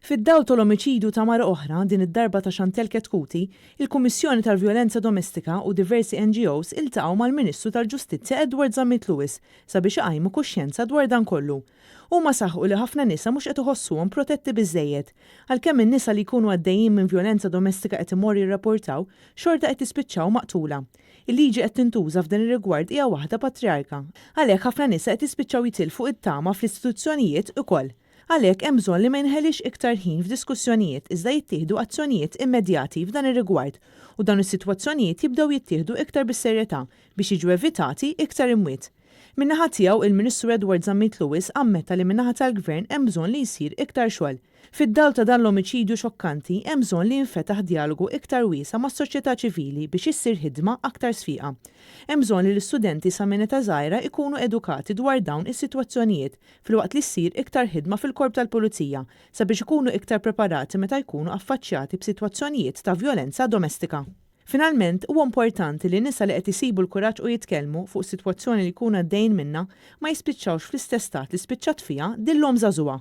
Fid-dawl tal-omiċidju ta' mara oħra, din id-darba ta' Chantelle Chetcuti, il-Kummissjoni tal-Vjolenza Domestika u diversi NGOs iltaqgħu mal-Ministru tal-Ġustizzja Edward Zammit Lewis sabiex iqajmu kuxjenza dwar dan kollu. Huma saħqu li ħafna nisa mhux qed iħossuhom protetti biżżejjed. Għalkemm in-nisa li jkunu għaddejjin minn vjolenza domestika qed imorru jirrapportaw, xorta qed jispiċċaw maqtula. Il-liġi qed tintuża f'dan ir-rigward hija waħda patrijarka. Għalhekk ħafna nisa qed jispiċċaw jitilfu t-tama fl-istituzzjonijiet ukoll. Għalhekk hemm bżonn li ma jinħeliex iktar ħin f'diskussjonijiet iżda jittieħdu azzjonijiet immedjati f'dan ir-rigward u dawn is-sitwazzjonijiet jibdew jittieħdu iktar bis-serjetà biex jiġu evitati iktar imwiet. Min-naħa tiegħu, il-Ministru Edward Zammit Lewis ammetta li min-naħa tal-Gvern hemm bżonn li jsir iktar xogħol. Fid-dawl ta' dan l-omiċidju xokkanti, hemm bżonn li jinfetaħ djalogu iktar wiesa' mas-soċjetà ċivili biex issir ħidma aktar sfiqa. Hemm bżonn li l-istudenti sa minn età żgħira jkunu edukati dwar dawn is-sitwazzjonijiet filwaqt li ssir iktar ħidma fil-Korp tal-Pulizija sabiex ikunu iktar preparati meta jkunu affaċċjati b'sitwazzjonijiet ta' vjolenza domestika. Finalment, huwa importanti li nisa li qed isibu l-kuraġġ u jitkellmu fuq sitwazzjoni li jkunu għaddejjin minnha ma jispiċċawx fl-istess stat li spiċċat fiha din l-omm żagħżugħa.